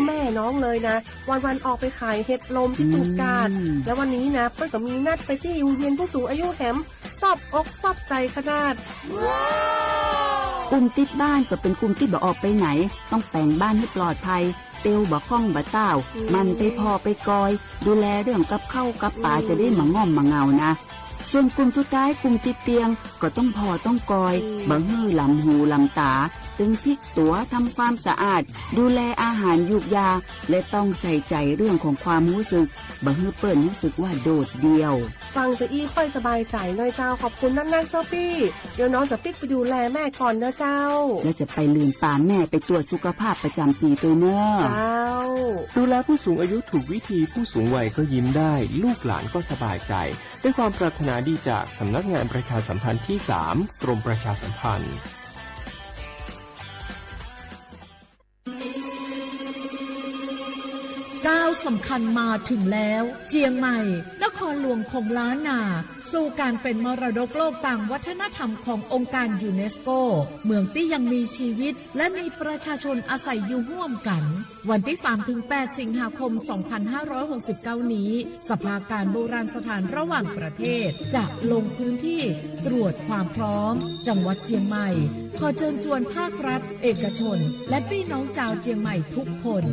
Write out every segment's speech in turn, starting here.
แม่น้องเลยนะ วันๆออกไปขายเห็ดลมที่ตูบกาด แล้ววันนี้นะเปิ้ลก็มีนัดไปที่โรงเรียนผู้สูงอายุแถมชอบอกชอบใจขนาด กลุ่มติดบ้านก็เป็นกลุ่มที่บ่ออกไปไหน ต้องแต่งบ้านให้ปลอดภัย เตียวบ่าข้องบ่าต้าว หมั่นไปผ่อไปกอย ดูแลเรื่องกับข้าวกับปลาจะได้มาง่อมมาเงานะ ส่วนกลุ่มสุดท้ายกลุ่มติดเตียงก็ต้องผ่อต้องกอย บ่หื้อหลำหูหลำต๋า ตึงพลิกตั๋ว ทำความสะอาด ดูแลอาหารยูกยา และต้องใส่ใจเรื่องของความรู้สึก บ่หื้อเปิ้ลรู้สึกว่าโดดเดี่ยว ฟังเจ้าอี้ค่อยสบายใจหน่อยเจ้า ขอบคุณนักๆเจ้าปี้ เดี๋ยวน้องจะปิ๊กไปดูแลแม่ก่อนนะเจ้า และจะไปลืมปาแม่ไปตรวจสุขภาพประจำปีด้วยเนอะ เจ้า ดูแลผู้สูงอายุถูกวิธี ผู้สูงวัยก็ยิ้มได้ ลูกหลานก็สบายใจ ด้วยความปรารถนาดีจากสำนักงานประชาสัมพันธ์ที่สาม กรมประชาสัมพันธ์ ก้าวสำคัญมาถึงแล้ว เจียงใหม่ นครหลวงของล้านนา สู่การเป็นมรดกโลกตามวัฒนธรรมขององค์การยูเนสโก เมืองตี้ยังมีชีวิต และมีประชาชนอาศัยอยู่ร่วมกัน วันที่สามถึงแปดสิงหาคมสองพันห้าร้อยหกสิบเก้านี้ สภาการโบราณสถานระหว่างประเทศ จะลงพื้นที่ตรวจความพร้อม จังหวัดเจียงใหม่ ขอเชิญชวนภาครัฐ เอกชน และพี่น้องชาวเจียงใหม่ทุกคน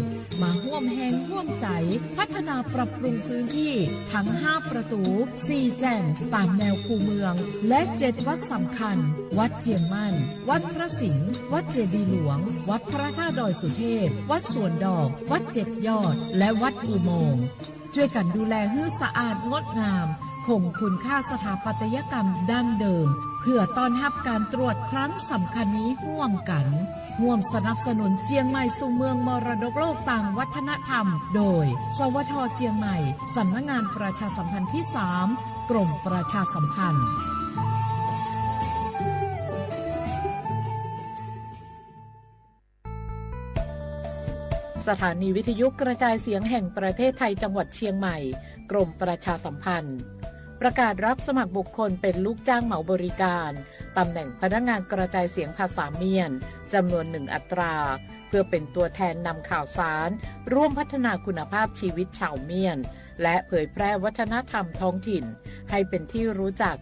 มาร่วมแฮงร่วมใจ๋ พัฒนาปรับปรุงพื้นที่ทั้งห้าประตู สี่แจ่งตามแนวคูเมือง และเจ็ดวัดสำคัญ วัดเจียงมั่น วัดพระสิงห์ วัดเจดีย์หลวง วัดพระธาตุดอยสุเทพ วัดสวนดอก วัดเจ็ดยอด และวัดอุโมงค์ ช่วยกันดูแลหื้อสะอาดงดงาม คงคุณค่าสถาปัตยกรรมดั้งเดิม เพื่อต้อนรับการตรวจครั้งสำคัญนี้ร่วมกัน ร่วมสนับสนุนเจียงใหม่สู่เมืองมรดกโลกตามวัฒนธรรม โดย สวท เจียงใหม่ สำนักงานประชาสัมพันธ์ที่สาม กรมประชาสัมพันธ์ สถานีวิทยุกระจายเสียงแห่งประเทศไทยจังหวัดเชียงใหม่ กรมประชาสัมพันธ์ ประกาศรับสมัครบุคคลเป็นลูกจ้างเหมาบริการ ตำแหน่งพนักงานกระจายเสียงภาษาเมียน จำนวนหนึ่งอัตรา เพื่อเป็นตัวแทนนำข่าวสาร ร่วมพัฒนาคุณภาพชีวิตชาวเมียน และเผยแพร่วัฒนธรรมท้องถิ่น ให้เป็นที่รู้จัก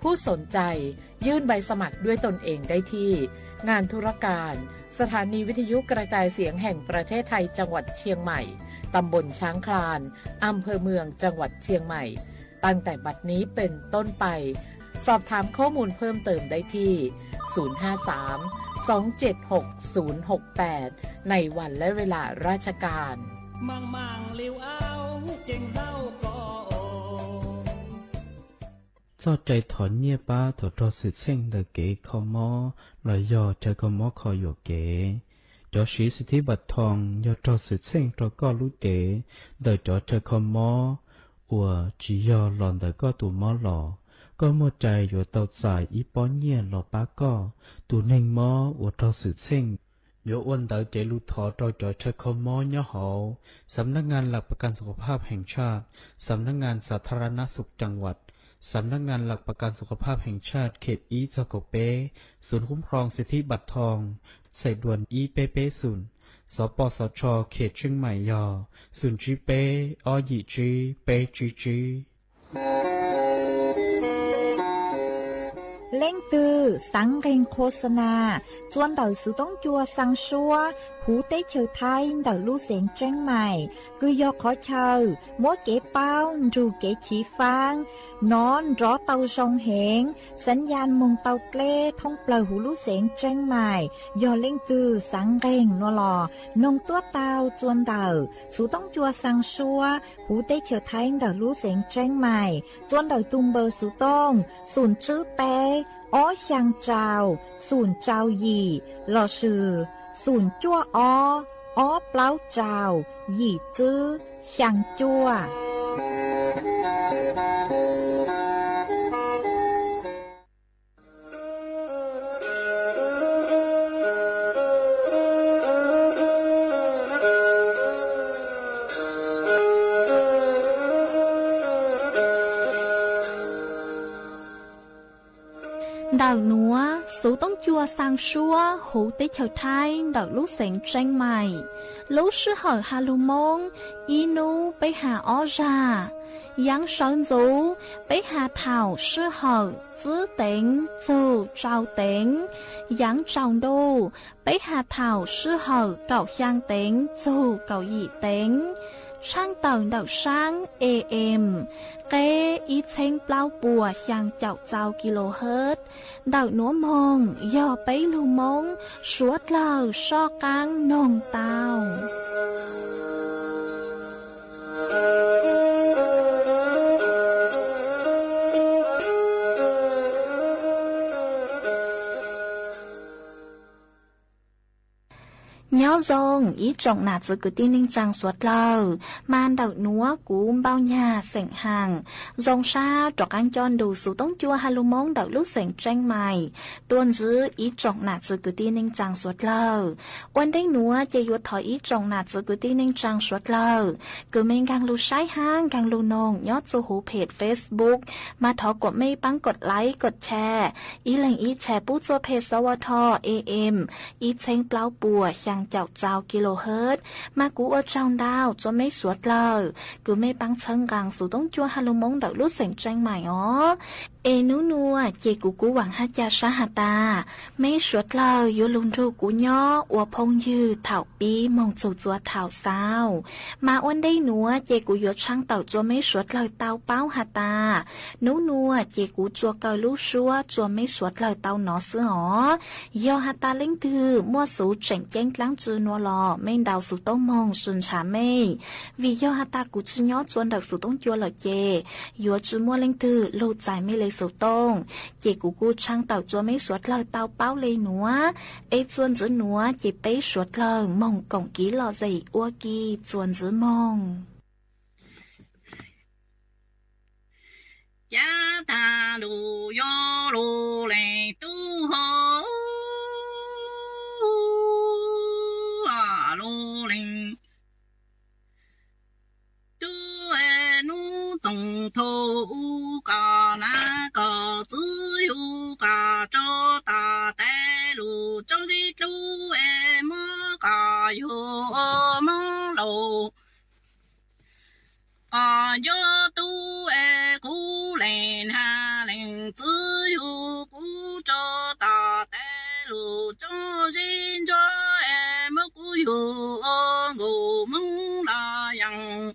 ผู้สนใจยื่นใบสมัครด้วยตนเองได้ที่ งานธุรการ สถานีวิทยุกระจายเสียงแห่งประเทศไทยจังหวัดเชียงใหม่ ตำบลช้างคลาน อำเภอเมืองจังหวัดเชียงใหม่ ตั้งแต่บัดนี้เป็นต้นไป สอบถามข้อมูลเพิ่มเติมได้ที่ ศูนย์ห้าสาม สองเจ็ดหก ศูนย์หกแปด ในวันและเวลาราชการ Txoj cai thov nyiaj pab thaum raug xwm txheej ntawm kev kho mob los yog chaw kho mob kho yuam kev. Cov siv xim thib npam thoos yog raug xwm txheej rau koj lub cev ntawm cov chaw kho mob uas tsis yog los ntawm koj tus mob los. Koj muaj cai yuav tau txais ib pob nyiaj los pab koj tus neeg mob uas raug xwm txheej. Yuav ua ntawv cev lus thov rau cov chaw kho mob nyob hauv สำนักงานหลักประกันสุขภาพแห่งชาติ สำนักงานสาธารณสุขจังหวัด สำนักงานหลักประกันสุขภาพแห่งชาติ เขต ib txog kaum peb, ศูนย์คุ้มครองสิทธิบัตรทอง สายด่วน ib peb pebศูนย์, สปสช เขตเชียงใหม่ yog ศูนย์ tsib peb, ob yim tsib, peb tsib tsib. Leej twg xaav nqeeg qhua xa nas txua ntawm xuv toob cua xaa suab huv teb chaws Thaib ntawm lub xeev Tseeb Maim, kws yog qhov chaw muab kev paub nrug kev chiv faab nov nrov tau zoo heev, xaav yaj moog tau dleb thoob plawg huv lub xeev Tseeb Maim. Yog leej twg xaav nqeeg nuav los noog tuab taug txua ntawm xuv toob cua xaa suab huv teb chaws Thaib ntawm lub xeev Tseeb Maim txua ntawm tug npawb xuv tooj xum tswb peb ob xyaa rau xum rau yim lossis xum cuaj ob ob plaub rau yim tswb xyaa cuaj. Ntawm nuav Tus toob cua xaa suab huv teb chaws Thaib ntawm lub xeev Tseeb Mais. Lub sij hawm ha lug Moob, ib nub peb ha ob zag. Yaav sawv ntxuv, peb ha thaum sij hawm txwb teev txug tsau teev. Yaav tsaus ntuj, peb ha thaum sij hawm kaum xyaa teev txug kaum yim teev. Tshaaj tawm ntawm saab A M, qeb ib txheeb plaub puas xyaa caum txau kilohertz. Ntawm nuav moog yog peb lug Moob suav dlawg soj qaab noog tau. Nyob zoo ib tsoom nam txwv kwv tij neej tsaa suav dlawg, mas ntawm nuav kuv Npauj Nyag xeem Haam zoo sab rov qaab coj nrug xuv toob cua ha lug Moob ntawm lub xeev Tseeb Mais tuaj ntsib ib tsoom nam txwv kwv tij neej tsaa suav dlawg. Ua ntej nuav ces yuav thov ib tsoom nam txwv kwv tij neej tsaa suav dlawg kws mej nkaag lug saib hab nkaag lug noog nyob txug huv peg Facebook, mas thov kuas mej paab kod like kod share, ib leeg ib share pub txug peg S W T A M ib txheeb plaub puas xyaa caum txau kilohertz. Mas kuv ua tsaug ntau txug mej suav dlawg kws mej paab txhawb nqaa xuv toob cua ha lug Moob ntawm lub xeev Tseeb Mais os. Es nub nuav ces kuv kuj vaam hab ca sab has tas, mej suav dlawg yuav lug nrug kuv nyob ua phooj ywg thaum pib moog txug txua thaum xaus. Mas ua ntej nuav ces kuv yuav tshaaj tawm txug mej suav dlawg tau paub has tas, nub nuav ces kuv tsuas kaw lub suab txug mej suav dlawg tau nov xwb os. Yog has tas leej twg muaj xuv tseem ceeb dlaab tsi nuav los mej ntaus xuv tooj moog sw ntshav mej, vim yog has tas kuv tsi nyob txua ntawm xuv toob cua lawm ces yuav tsi muaj leej twg lug txais mej le xuv tooj. Ces kuv kuj tshaaj tawm txug mej suav dlawg tau paub le nuav, es txuas ntxiv nuav ces peb suav dlawg moog koom kiv lom zem ua ke txuas ntxiv moog. Cav taag lug yuav lug leej tub hov lug leej tub, nub txoos thaus u koj nav koj txwv yug koj rua tog tes lug tsob zeb dlub es muab koj yug mob laus. Koj ncuab tub es kuv leej nag leej txwv yug kuv rua tog tes lug tsob zeb ntsuab es muab kuv yug nkaus moob los yaas.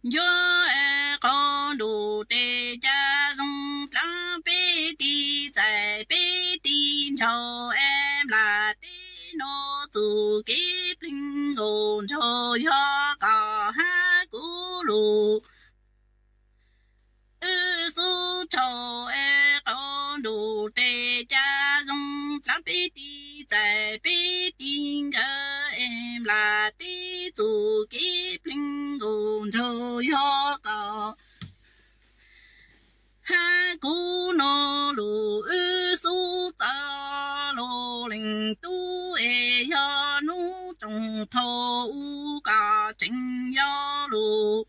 Ncuab es qhov ntuj tes ca zoo dlaab peb ti txais peb ti ntshaus es nplas teb nuav txuj kev pleeg nkaus ntshaus yog koj hab kuv lug wb xub rhaus es qhov ntuj tes ca zoo dlaab peb ti txais peb ti nkawd es nplas teb txuj kev pleeg nkaus ntshaus yog koj hab kuv nuav lug wb xub txawv lug leej tub es yog nub tsoos thaus u koj tseem yog lug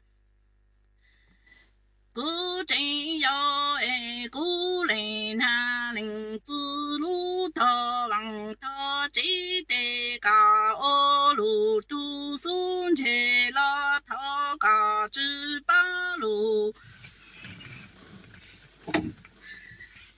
kuv tseem yog es kuv leej nag leej txwv lub thov vaam thov tsev tes koj ua lug tug xub ntseg los thov koj tsi paub lug.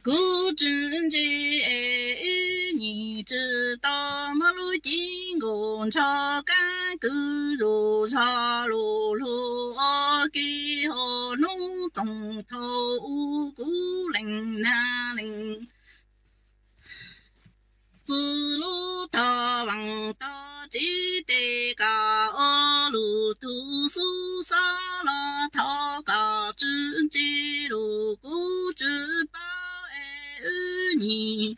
Kuv tsi ntse es wb nyim tsi tau muab lub cev nkaus nrho kaab kws zug zog lug lug ua ke hauv nub txoos thaus u kuv leej nag leej txwv lub thov vaam thov tsev tes koj ua lug tug xub xob los thov koj tsi ntse lug kuv tsi paub es wb nyim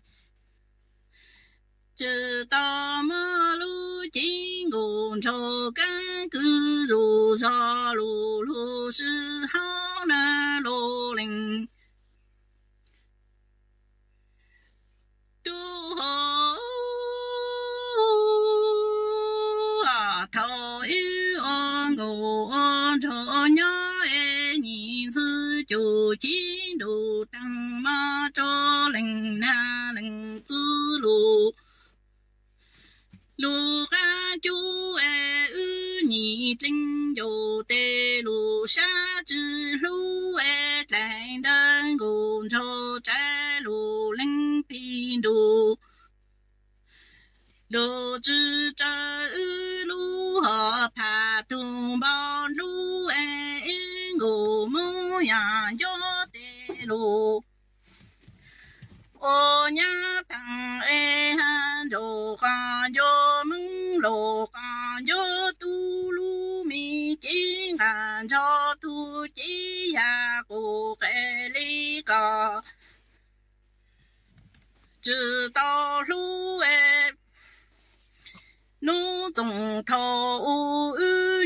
tsi tau muab lub cev nkaus nrho kaab kws zug zog lug lug sib haub na lug leej tub hov. Thaum wb ua nkaus ua nrho nyob es nyim ntxwv cuj ci ntuj taag rau leej nab leej txiv lus. Lus qab cub es wb nyias dleej yau tes lus sab tsw hlub es dlaim ntawv nkaus nrog tsav lus leej phi ntus. Lus tsw tsawv wb lub hom phaj tug npau lub es ib nkaus Moob Yaj Ncuab tes lus. Ua nyab theej es hab nraug qhov ncua Moob laus qhov ncua tub lub me cev nqa nrog tug cev yaj qus qe li ko. Tsis tau hlub es nub txoov thaum u wb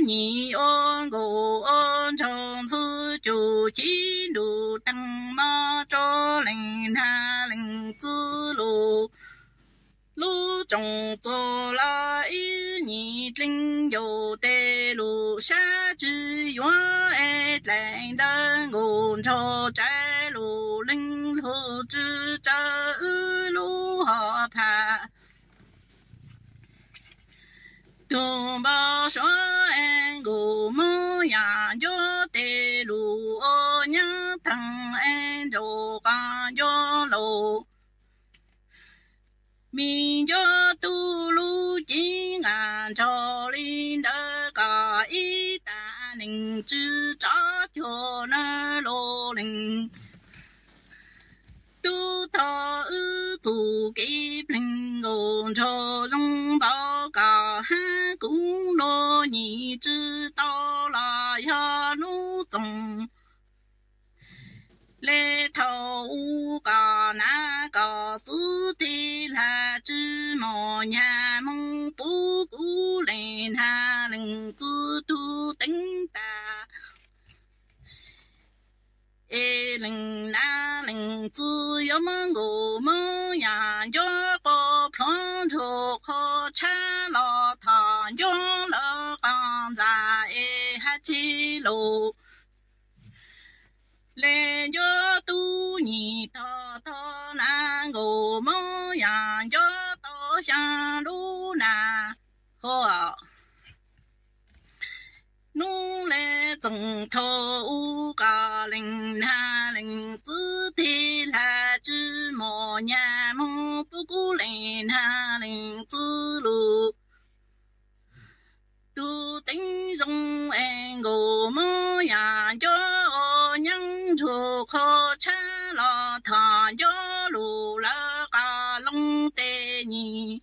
nyias ua nkaus ua nraug ntxhw cuj ci ntuj teej mog rau leej nab leej txiv lus. Lub tsoos txuas los ib nyias dleej yau tes lus sab tsw yuav es dlaim ntawv nkaus nrog tsav lus leej lus tsw tsawv wb lub hom phaj. Tug npau suav es nkaus Moob Yaj Ncuab tes lus ua nyab theej es nraug qhov ncua laus. Me ncuab tub lub cev nqa nrog li ntawd kom ib tag neeg tsw tsov cuag na lus leej. Tub thov wb txuj kev pleeg nkaus nraug zoo npaum kom hab kuv nua nyias tsw tau los yog nub txoov. Le thaum u kom nav kom xwb tig hlab tsw mos nyag moog pub kuv leej nab leej txiv tug teev tas. Es leej nab leej txiv yuav muab nkaus Moob Yaj Ncuab quas plhuav nrug qhua tshab los thov ncuab lawv qhov ntxa es hab tsi lus. Le ncuab tub nyias tog tog nav nkaus Moob Yaj Ncuab tau xyaa lub nag hua. Nub le txoov thaum u kom leej nab leej txiv tig hlab tsw mos nyag moog pub kuv leej nab leej txiv lus. Tug teev zoo es nkaus Moob Yaj Ncuab ua nyaab nrug qhua tshab los thov ncuab lug lawv qos loo tej nyim.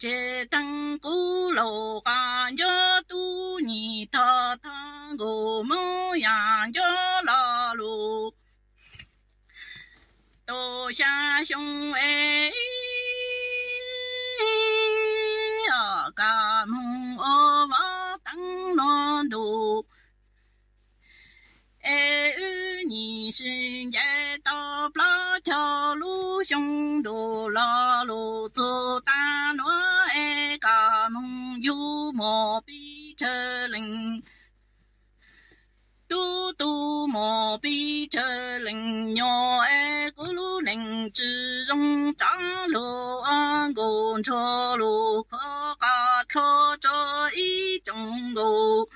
Tseg teeg kuv laug qos ncuab tub nyim tog tog nkaus Moob Yaj Ncuab lo lus. Tau xya xyoo es kom moog ua vov teev lug ntuj. Es wb nyim sib ncaim tau plaub caug lub xyoo ntuj lo lus txug taag nuav es kom moog yug mos pib tshawj leej. Tub tub mos pib tshawj leej nyuam es kuv lub neej tsi zoo rov lug ua nkaus nrug lug khuv qos dlua rua ib tsoom nkaus.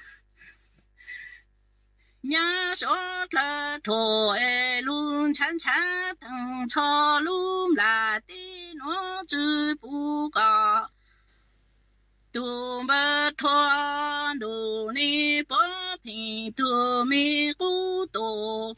Nyab suav dlawg thuam es lug ntshav ntshav theej tsho lub nplam teb nuav tsi pum kom tug npawg thuam ntuj ne puab pheej tug me qub tus.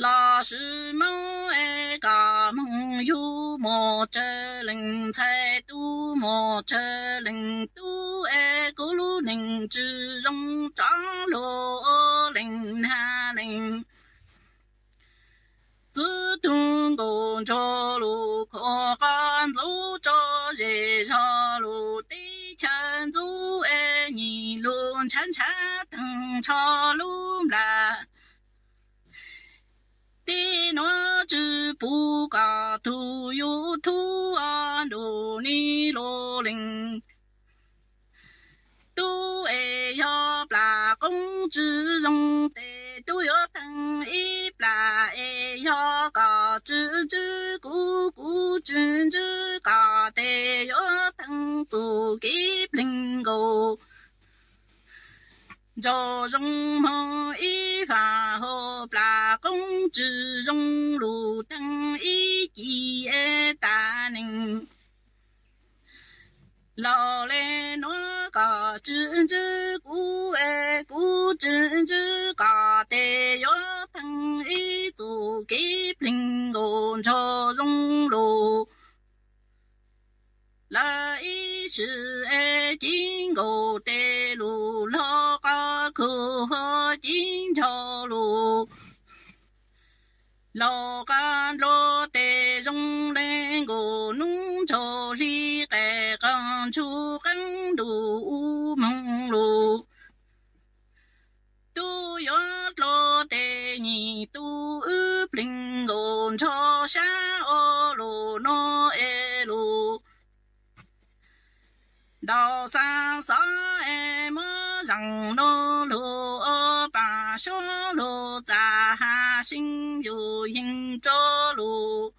Los sis Moob es kom moog yug mos tshawj leej ntxhais, tub mos tshawj leej tub es kuv lub neej tsi zoo rov lug ua leej nag leej txiv tug nkaus nrug lug khuv qos ntxub rua zej zog lug teb chaws ntxub es nyim lug ntshav ntshav theej tsho lub nplam teb nuav tsi pum kom tug yug thub ntuj ne lug leej tub es yog plam qoob tsi zoo tes Tub yuav theej ib plag es yog koj tsis ntsib kuv, kuv tsis ntsib koj tes yuav theej txuj kev plig nkaus. Ntsog zoo hmoov ib faj hauv plag qoob tsis zoo lus theej ib ci es tas neeg. Los le nuav koj tsis ntsib kuv es kuv tsis ntsib koj tes yuav theej ib txuj kev plig nkaus ntsog zoo lus. Lawv ib sim es ci nkaus tes lus laug qab khuv huv ci ntsog lus. Laug qab npluag tes zoo le nkaus nub ntsog hli qe qas ntsuj qeeb ntuj ub moog lug. Tub yuav dlua tes nyim tub wb plig nkaus ntsog sab ua lug nuav es lug. Ntau xaa xov es muab zaam nuav lug ua paab suav lug txav has sib yug yeeg rua lug.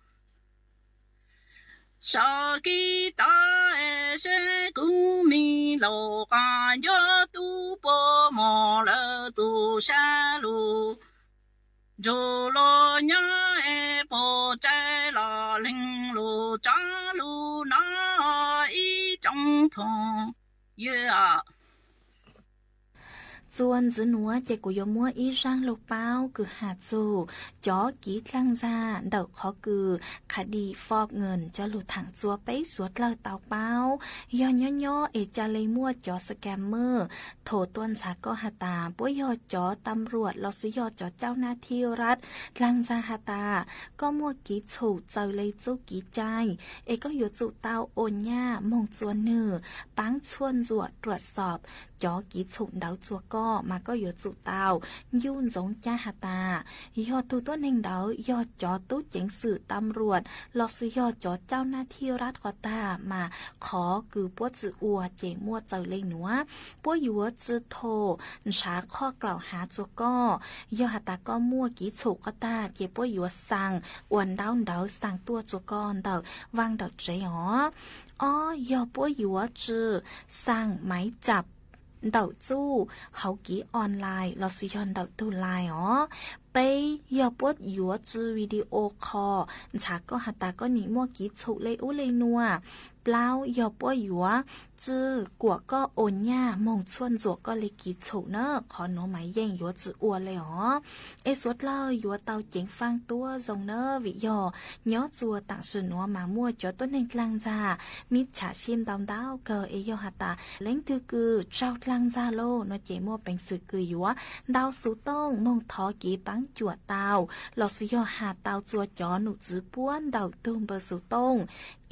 Sau kib tod es seb kuv me laug qas ncuav tub puab mog lawv txuj sa lug. Ntsug lug nyob es puab tsaib los leeg lug tso lug nov ib tsoom phooj ywg. Txuas ntxiv nuav ces kuv yuav muab ib zaaj lug paub kws has txug cov kiv dlaag ntxag ntawm qhov kws qhas dis foj nkees coj lug thaam txua peb suav dlawg tau paub. Yog nyob nyob es ca le muaj cov scammer thov tuaj ntshav koj has tas puab yog cov tam ruam los sis yog cov cauj naj thij rad dlaag ntxag has tas koj muaj kiv txhum txaws le txuj kiv cai es koj yuav tsum tau ua nyaj moog txua nwg, paab tshuaj ntxuam ruam xob cov kiv txhum ntawd txua koj mas koj yuav tsum tau ncuj ntxoov cab has tas yog tug tuab neeg ntawd yog cov tub ceev xwm tam ruam los sis yog cov cauj naj thij rad qhov tag mas qhov kws puab tsi ua ces muaj txaws le nuav, puab yuav tsi thov ntshav qhov klaum hav txua koj. Yog has tas koj muaj kiv txhum qhov tag ces puab yuav xaa ua ntaub ntawv xaa tuaj txua koj ntawm vaaj ntawm tsev os. Ob, yog puab yuav tsi xaa maiv cam ntawm txuj hauv kiv online los sis yog ntawm tug line os. Peb, yog puab yuav tsi video call ntshav koj has tas koj nim muaj kiv txhum le ub le nuav. Plaub, yog puab yuav tsi kuam koj ua nyaj moog tshuaj ntxuam koj le kiv txhum na, qhov nuav mas yeej yuav tsi ua le os. Es suav dlawg yuav tau ceev faaj tuab zoo na, vim yog nyob txua taam sim nuav mas muaj cov tuab neeg dlaag ntxag mib tsham sij ntau ntau kawg es yog has tas leej twg kws raug dlaag ntxag lauj no ces muaj peev xwm kws yuav ntau xuv tooj moog thov kiv paab cuam tau los sis yog has tau txua cov num txwv puab ntawm tug npawb xuv tooj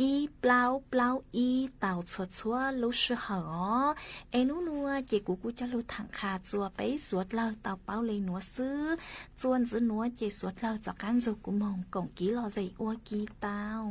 ib plaub plaub ib tau txhua txhua lub sij hawm os. Es nub nuav ces kuv kuj coj lug thaam qha txua peb suav dlawg tau paub le nuav xwb. Txua ntxiv nuav ces suav dlawg rov qaab nrug kuv moog koom kiv lom zem ua ke tau.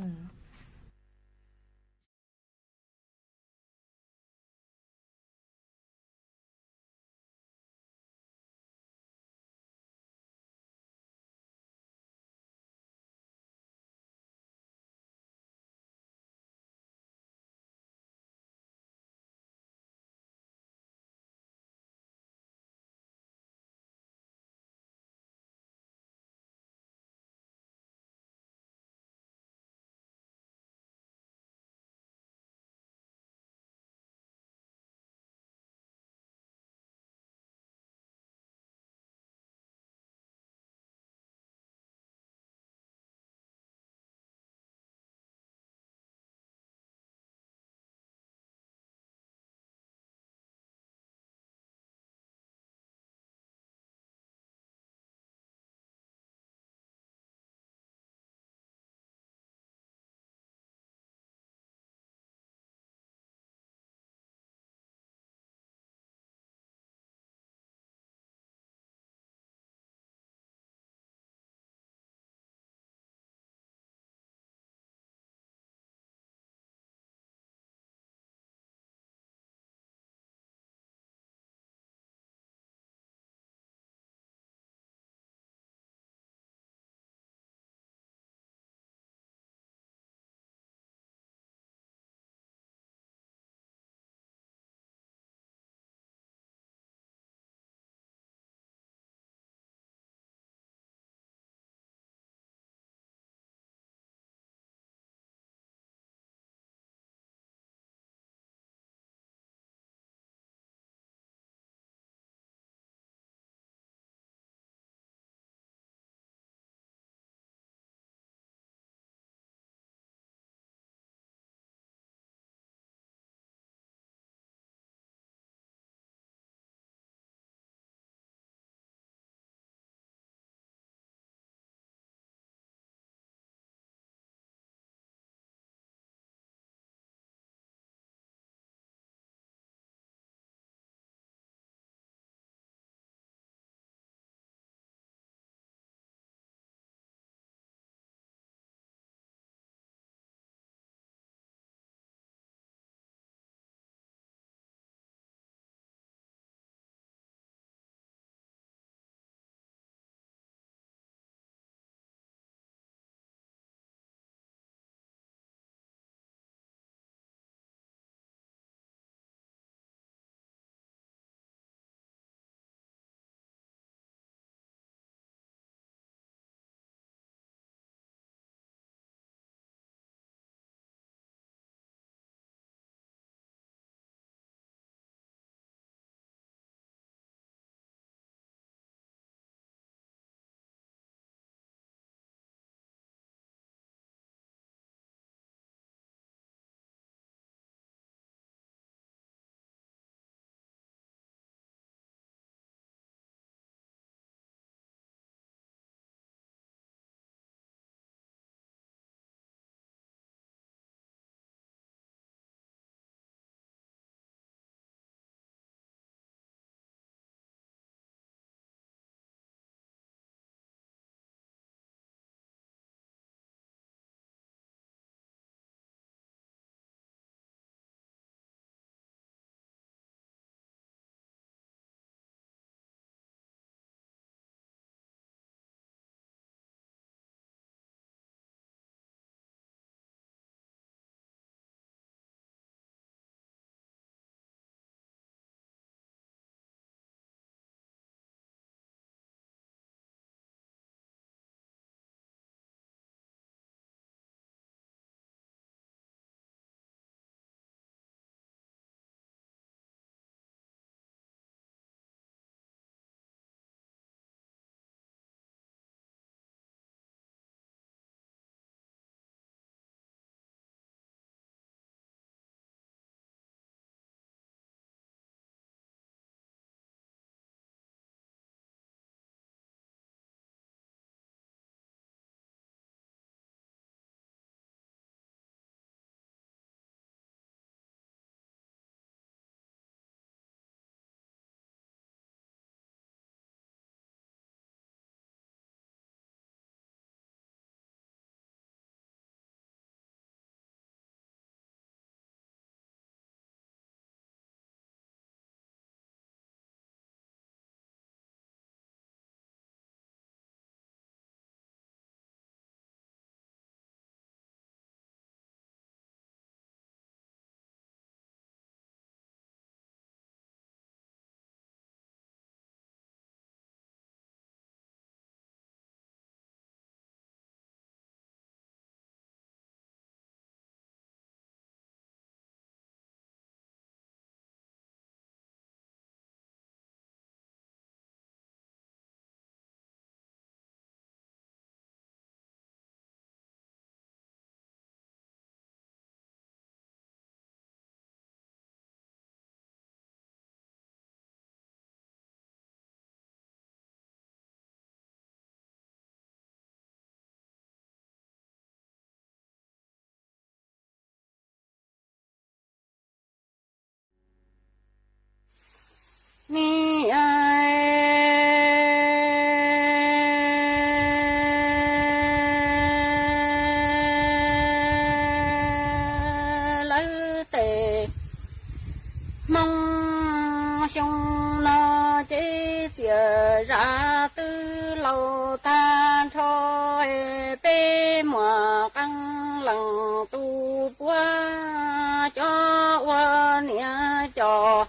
puab cov ua niam cov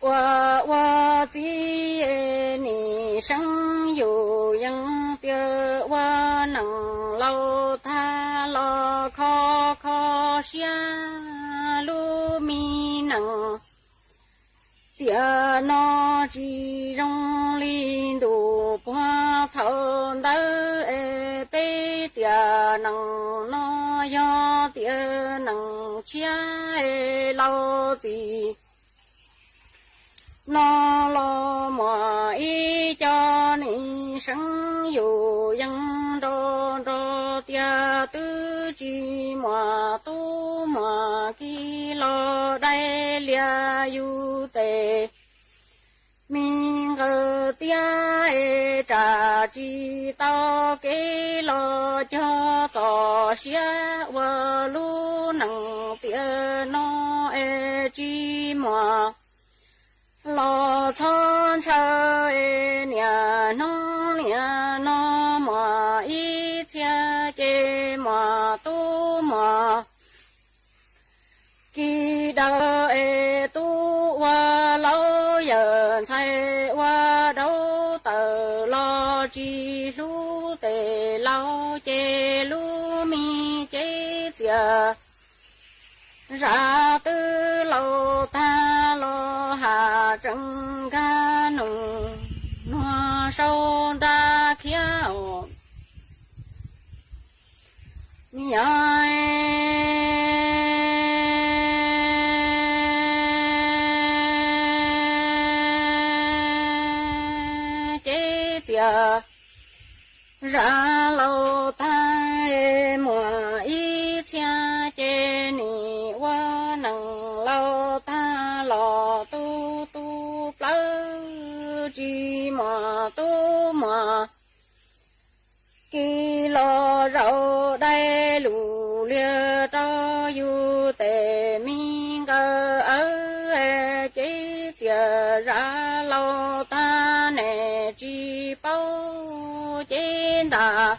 ua ua txiv, nim seeb yus yeej tias ua neej laus tag los kho kho siab lub me neej. Tiam no tsis zoo li ntuj puag thaum ntawd es peb tiam neej no yog tiam neej tshiab es laus txiv no los muaj ib co nim seeb yus yeej nrog nrog tias twb tsis muaj tub muaj ki los dai lias yus tes me nqawd tiab es tsam tsis tau kev los cog txoj sia ua lub neej tiam no es tsis muaj los txhob ntshaw es niaj hnub niaj no muaj ib txhia ces muaj tub muaj ki daws es tub ua laus yawm ntxhais ua daub tawm los tsis hlub tes laus ces lub me cev txias zam twb laus tag los has tsees nkag nus nuag sau nra khiab os. Yog cev txias zam laus tag muaj ib txhia ces nim ua neej laus tag los tu tu plawv tsis muaj tub muaj ki los zaum dai lus liag rau yus tes me nqawd awb cev txias zam laus tag nim tsis paub cev ntas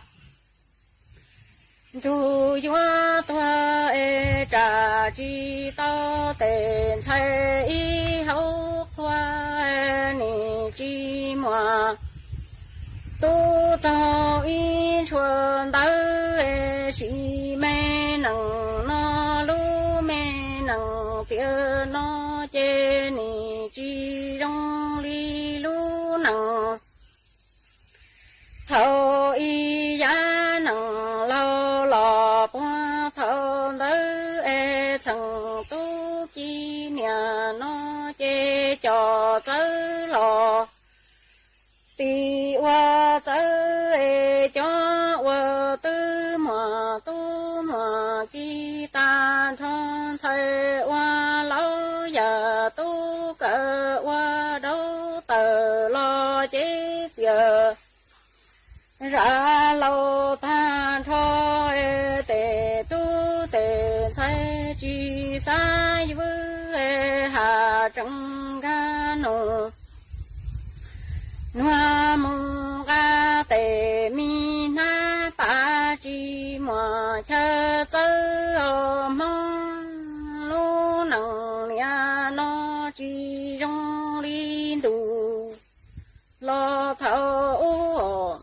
ntsug yuav tuag es tsam tsis tau tes ntxhais ib hauv qhua nim tsis muaj tub txog ib ntshuav ntawd es sim me neej no lub me neej tiam no ces nim tsis zoo li lub neej thaum ib yam neej laus los puag thaum ntawd es txheej tub ki niaj no ces cov txawv los tim ua txawv es cov ua twb muaj tub muaj ki tag nrho ntxhais ua laus yam tub kawm ua daub tawm los cev txias zam laus tag nrho tes tub tes ntxhais tsis xav vwm has tsees nkag nus nuag mus nqa tes me hnab pas tsis muaj chaw txawv os Hmoob. Lub neej niaj no tsis zoo li ntuj los thaum ub.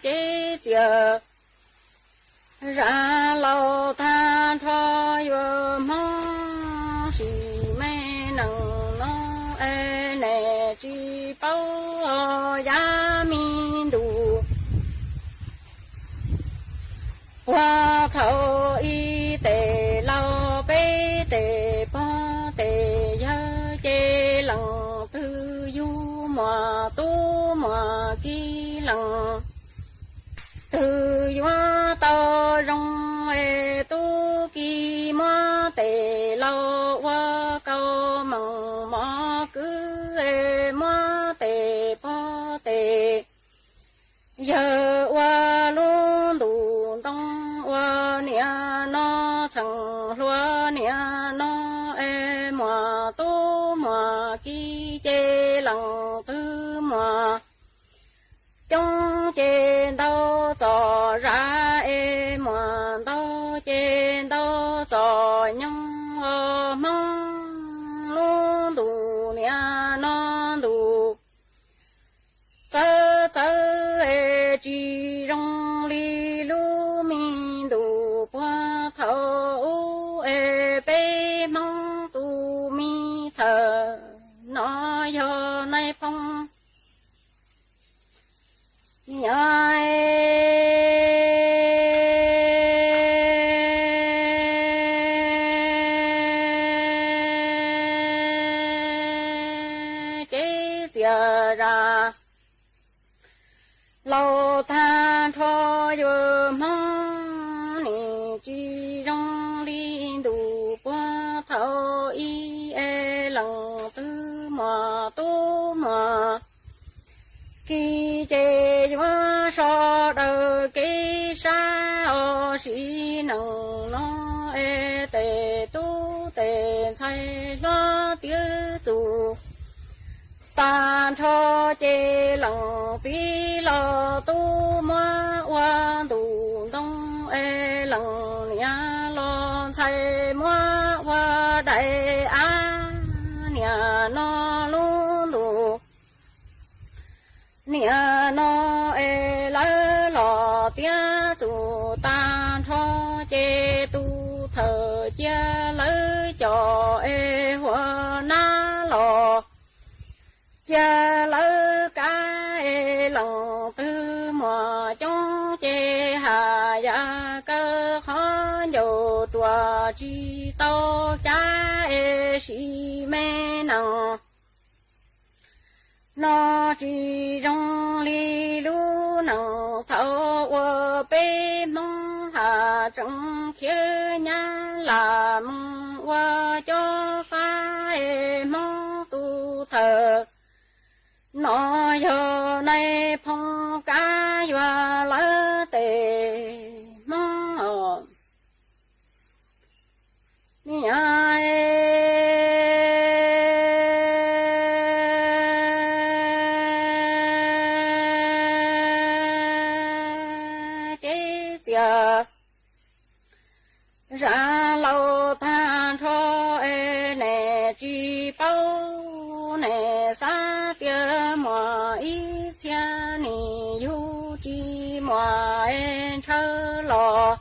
Cev txias zam laus tag nrho yuav Hmoob sim me neej no es nim tsis paub yav me ntuj puag thaum ib tes laus peb tes pog tes yawg ces leej twg yug muaj tub muaj ki leej twg yuav tau zoo es tub ki muab tes laus ua kaus meem mov kwv es muab tes pog tes yawg ua lub ntuj ntoo ua niaj no txheej hluas niaj no kib ces leej twg muaj coob ces ntau txom zam es muaj ntau ces ntau txom nyoog os. Hmoob lub ntuj niaj no ntuj txawv txawv es tsis zoo li lub me ntuj puag thaum ub es peb Hmoob tus me thawj no yog Nais Phoo. Nyob ces txias zam laus tag nrho yuav Hmoob nim tsis zoo li ntuj puag thaum ub es leej twg muaj tub muaj ki ces yuav so daws kev sab os. Sim neej no es tes tub tes ntxhais hlob tiav txuj tag nrho ces leej txiv los tub muab ua ntuj ntoo es leej niam los ntxhais muab ua daim av. Niaj no lub ntuj niaj no es lawv los tiav txuj tag nrho ces tus thawj cia lawv coj es hua nab los cia lawv kab es leej twg muaj coob ces haj yam kaw qhov ncauj ruam tsis tau cav es sim me neej no tsis zoo li lub neej thaum uas peb Hmoob haj tseem khiav nyab lam mus ua cob fab es Hmoob tus thawj no yog Nais Phoo kab yuav lawv tes Hmoob os. Nyob ces txias zam laus tag nrho es nej tsis paub, nej xav tias muaj ib txhia nim yug tsis muaj es ntshaw los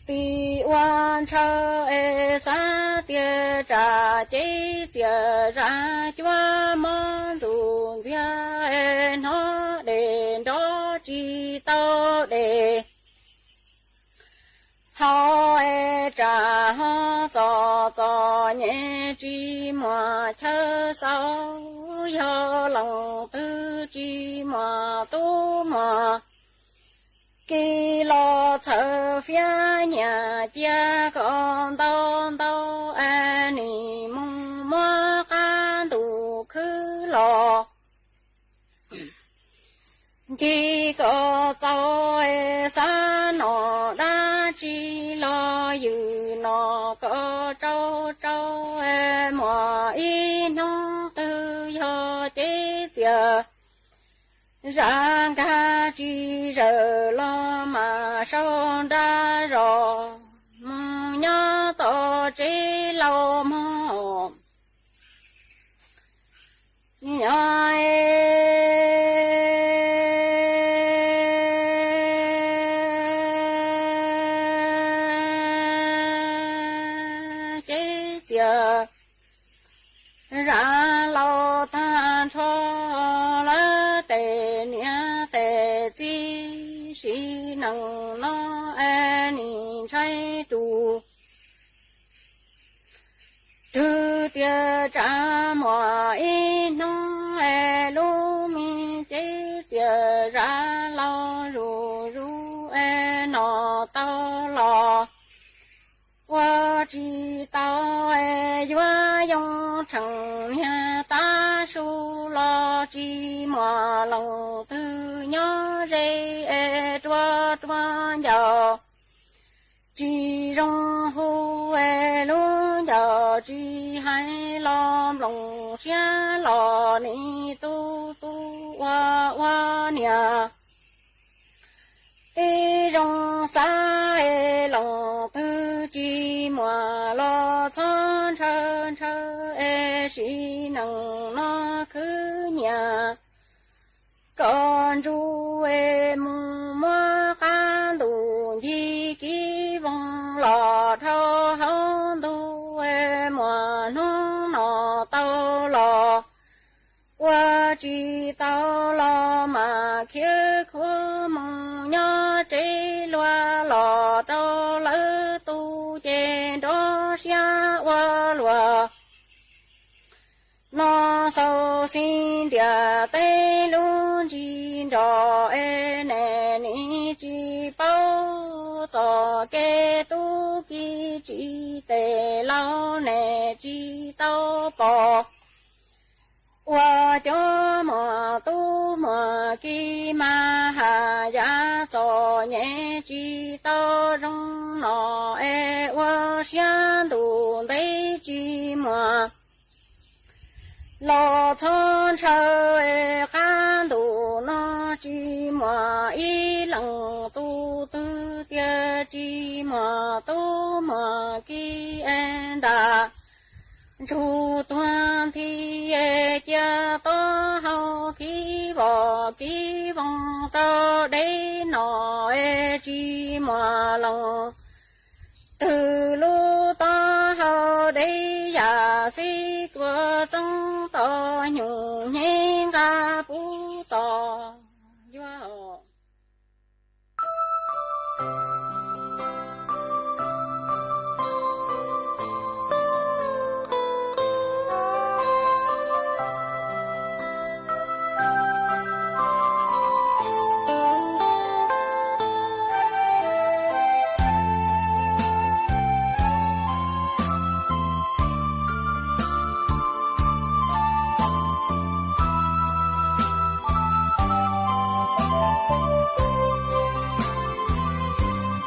tim ua ntshaw es xav tias tsam ces txias zam cuab mob ntsuj ntxiag es hnov dej nrov tsis tau dej haus es tsam ho txom txom nyem tsis muaj chaw xaus, yog leej twg tsis muaj tub muaj ki los txhawm fiab nyiaj cia kom ntau ntau es nim mus muab qab ntuj khwb los ncig kom txaus es xav nom dab tsi los ywm nom kom tsau tsau es muaj ib hnub twg yog ces txias zam nkag tsis zawm los mam sau nra zos mus nyob tom tsev laus mog. Nyob ces txias zam laus tag nrho lawv tes niam tes txiv, sim neej no es nim ntshai rus rwg tias tsam muaj ib hnub es lub me ces txias zam laus zuj zus es nom tau los ua tsis tau es yuav yoo rhees niag tav su los tsis muaj leej twg nyob ze es ruaj ruaj ncaus tsis zoo hu es lub ncaus Tsis hais los nploos siab los nim tu tu ua ua niam. Tib zoo xav es loos twg tsis muaj los txhob ntshaw ntshaw es sim neej no khwv nyiaj. Kom ntsuj es mus muab qab ntuj ncig kib voog los dhau hauv ntug es muaj hnub no tau los ua tsis tau los mas khiav khuav mus nyob tsev luag los rau lawv tu ces nrov siab ua luaj. No xaus xib ntiag teb lub ntsis nrog es nej nim tsis paub txoj kev tub ki tsis tes laus nej tsis tau pom. Ua cov muaj tub muaj ki mas haj yam txom nyem tsis tau zoo no es ua siab ntuj ntev tsis muaj los txhob ntshaw es qab ntuj no tsis muaj ib leej tus twg tiag tsis muaj tub muaj ki es ntas ntsuj tuag nthi es cia tob hau kib vos kib voog rau deb no es tsis muaj leej twg lub tob hau deb yam xib tuam txeeb tau hnyuj hnyev nqa puv tos yuav.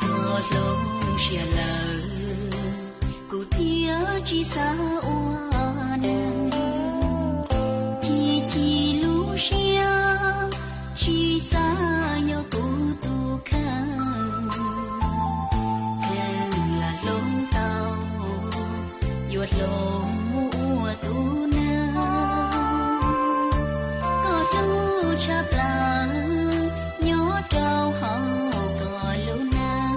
Tus hlub siab lawm, kuv thiaj tsis xav ua neeg. Chim chim lub siab, tsis xav yog kuv tus kheej. Kheej lam hloov tau, yuav hloov mus ua tus neeg. Koj hlub tshaj plaws, nyob rau hauv koj lub neej.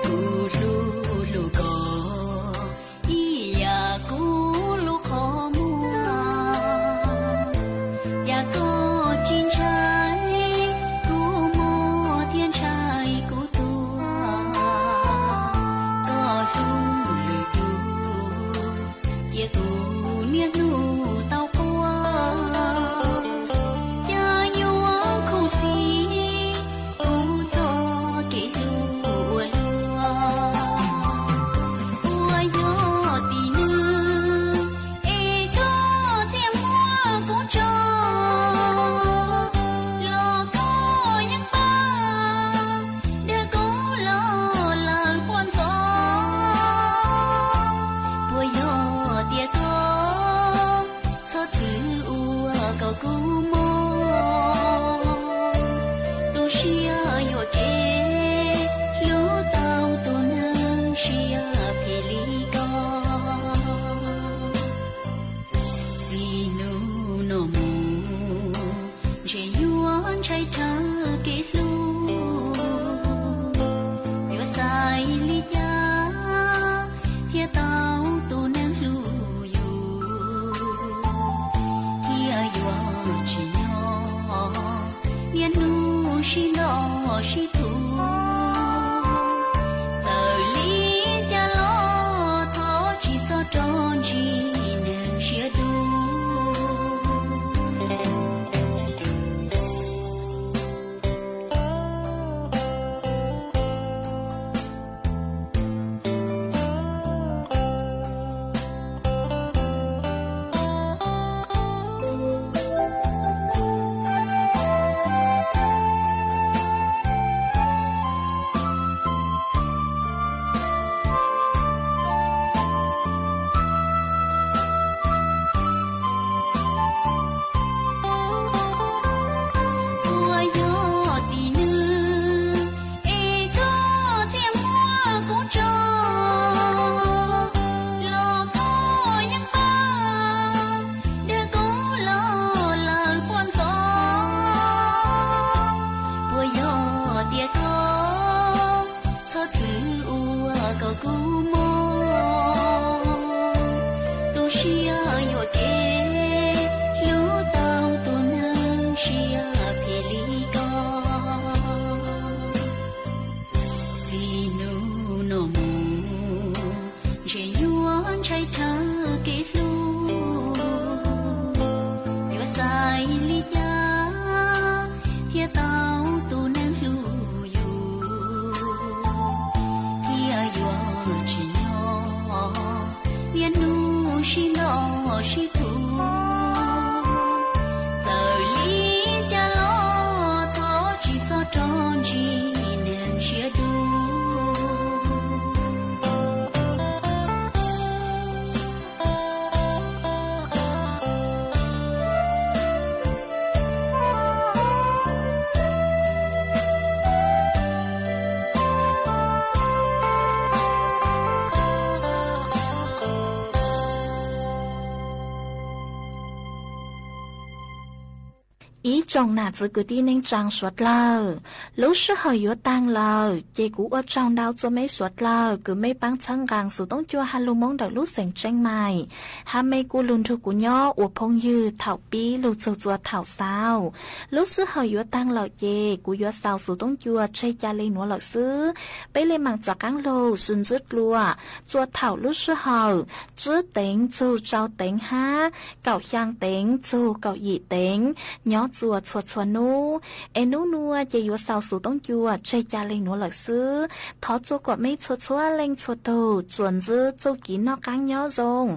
Kuv hlub hlub koj, ib yam kuv lub qhov muag. Cas koj tsis ntshai kuv mob thiab ntshai kuv tuag. Koj hlub lwm tus sib ntaus sib tus, txawm li cas los thov tsis txhob rov ntsis niam ntsiab dub. Ib tsoom nam txiv kwv tij neej tsaa suav dlawg, lub sij hawm yuav taag lawm ces kuv ua tsaug ntau txug meb suav dlawg kws meb paab txhawb nqaa xuv toob cua hab lug Moob ntawm lub xeem Tseeb Maim, hab meb kuj lug nrug kuv nyob ua phooj ywg thaum pib lug txug txua thaum xaus. Lub sij hawm yuav taag lawm ces kuv yuav xaus xuv toob cua tseg ca le nuav lawm xwb. Peb le maam txav qaab lug sib ntsib dlua txua thaum lub sij hawm tsib teev txug rau teev hab kaum xyaa teev txug kaum yim teev nyob txua txhua txhua nub. Es nub nua ces yuav xaus xuv toob cua tseg ca le nuav lawm xwb. Thov txua kom meb txhua txhua leej txhua tug tsuas ntsib txuj kev noj qaab nyob zoo,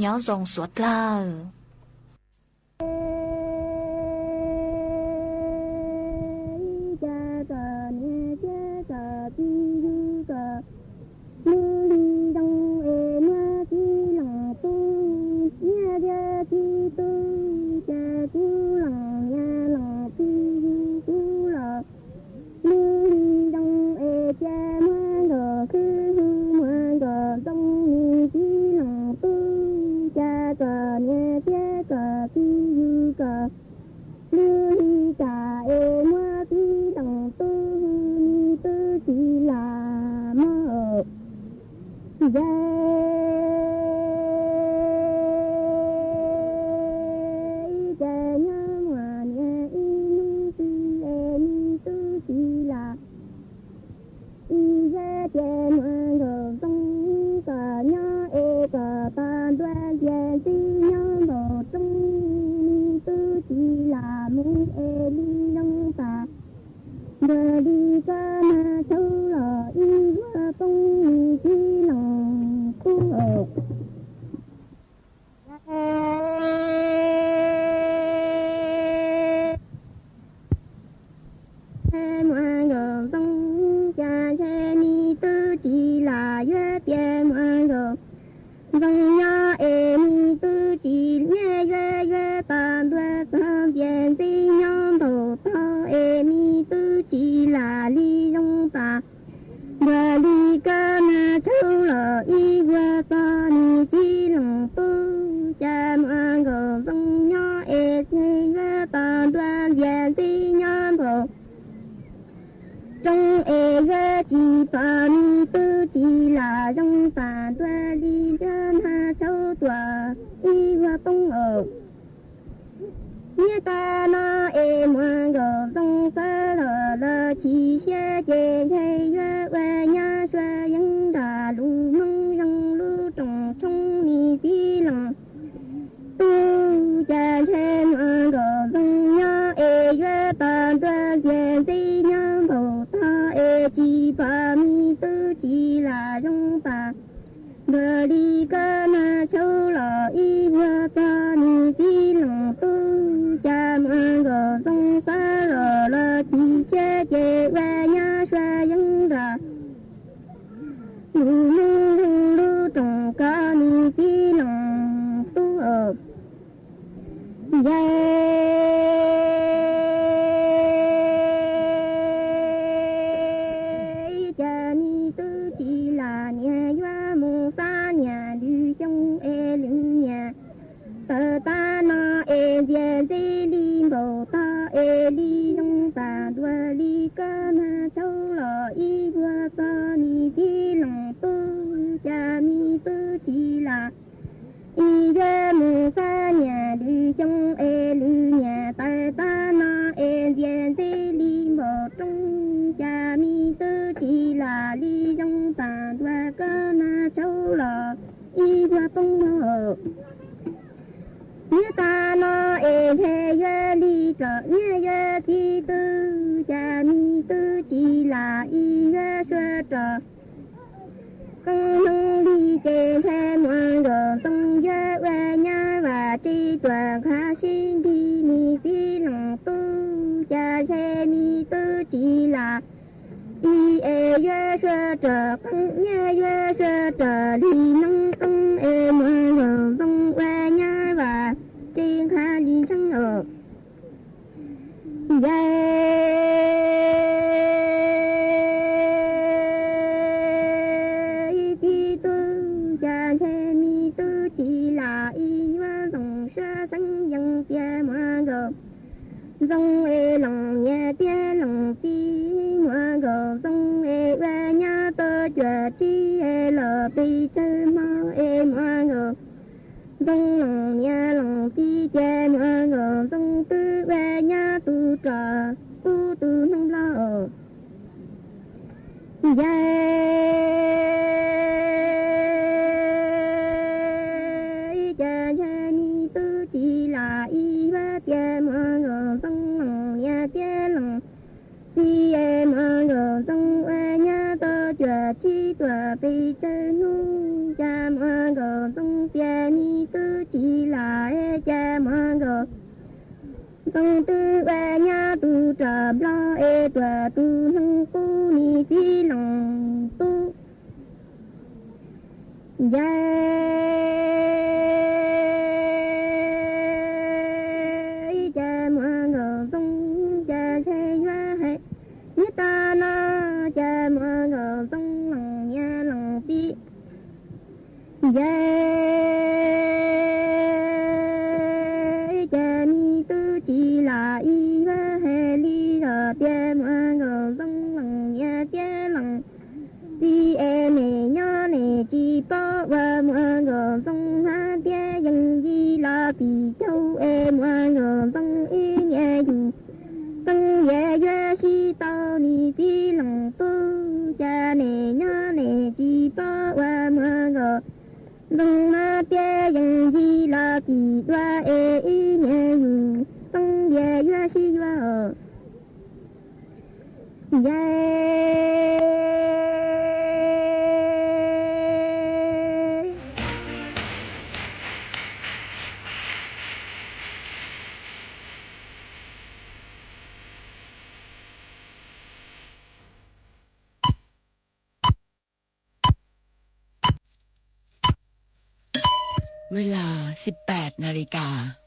nyob zoo suav dlawg. Ib ca kom niam thiab kom txiv yug kom lub hli zoo es muab txiv laus tub, niam thiab txiv tub, ib ca kuv laus niam laus txiv yug kuv los lub hli zoo es cia muab nkaus xwb, hu muab nkaus zoo nws txiv laus tub, ib ca kom niam thiab kom txiv yug kom lub hli kam es muab txiv laus tub hu nws tub tsis lam mog. Yog ib ca nyob muaj niam ib hnub twg es nws tub tsis lam, ib yog ces muab nkaus zoo kom nyob es kom tau ntuag ntxias ntxwb nyob npaum roob, nws tub tsis lam mus es li zoo tas. Ntuag li koj nag tshauv los ib vuag poob nws txiv laus tub. Muaj nkaus zoo cas ntshe nws tub tsis lam yuav tias muaj nkaus zoo nyob es nws tub tsis nyiam yuav yuav tau ntuag txog ntxias ntxwb nyob npaum tog es nws tub tsis lam li zoo tas. Ntuag li koj nag tshauv los ib vuag txog nws txiv laus tub, cas muaj nkaus zoo nyob es yuav tau ntuag ntxias ntxwb nyob npaum roob es yuav tsis pom nws tub tsis lam zoo tas. Ntuag li koj nag tshauv tuaj ib vuag poob os. Niaj tas no es muaj nkaus zoo xav los los chim siab ces ntshe yuav ua nyab sua yeeb nram lub Hmoob Zoo lub rooj tshoob nws txiv laus tub, cas ntshe muaj nkaus zoo nyob es yuav tau ntuag ntxias ntxwb nyob npaum tog es tsis pom nws tub tsis lam zoo tas. Ntuag li koj nag tshauv los ib vuag txog nws txiv laus tub, cas muaj nkaus zoo xav los los chim siab ces ua nyab sua yeeb nram lub Hmoob Zoo lub rooj kom nws txiv laus tub os. Yog cas nws tub tsis lam niam yuav mus fab niam lwm xyoo es lwm niam tawm tag no es ntxias ntxwb li npaum tog es li zoo tas. Ntuag li koj nag tshauv los ib vuag txog nws txiv laus tub, cas nws tub tsis lam ib yuav mus fab niam lwm xyoo es lwm niam tawm tag no es ntxias ntxwb li npaum roob, cas nws tub tsis lam li zoo tas. Ntuag koj nag tshauv los ib vuag poob mog. Niaj tas no es ntshe yuav li rov niaj yuav txiv tub, cas nws tub tsis lam ib yuav sua rov. Qee hmoov li ces ntshe muaj nkaus zoo yuav Yuav sua rog qeej, nyiaj yuav sua rog li noob qeej es muag nkaus ntxoov ua nyab vas tsev nqha li ntseeb os. Yawg txiv tub, cas ntshe me tub tsis lam ib yuav ntxoov suab seeb yees tias muag nkaus ntxoov es loos niam thiab loos txiv, muag nkaus ntxoov es ua nyab tau cuaj tsib es los pes tsawg hmo es muag nkaus ntxoov loos niam loos txiv tias muag nkaus ntxoov twb ua nyab tu rog qub tu hnub nplog. Yawg cas ntshe me tub tsis lam ib yuav tias muag nkaus ntxoov loos niam thiab loos txiv es muag nkaus ntxoov ua nyab tau cuaj tsib tuaj pes tsawg hnub, cas muag nkaus ntxoov tias me tub tsis lam es cas muag nkaus ntxoov twb ua nyab tu rog nplog es tuaj tu hnub qub me txiv loos tub. Yawg cas muag nkaus ntxoov, cas ntshe yuav hais nyob tag no, cas muag nkaus ntxoov loos niam loos txiv. Yawg cas me tub tsis lam ib yuav hais li los tias muag nkaus ntxoov loos niam thiab loos txiv es nim nyob nim tsis paub ua muag nkaus ntxoov hab thiab yees yij los tsis caum es muag nkaus ntxoov ib niam yus txeeb yawg yuav sib tau ni txiv loos tub, cas nim nyob nim tsis paub ua muag nkaus ntxoov hab thiab yees yij los tsis dua es ib niam yus txeeb yawg yuav sib yuav os. Yawg Ua li, xib peb na li kas,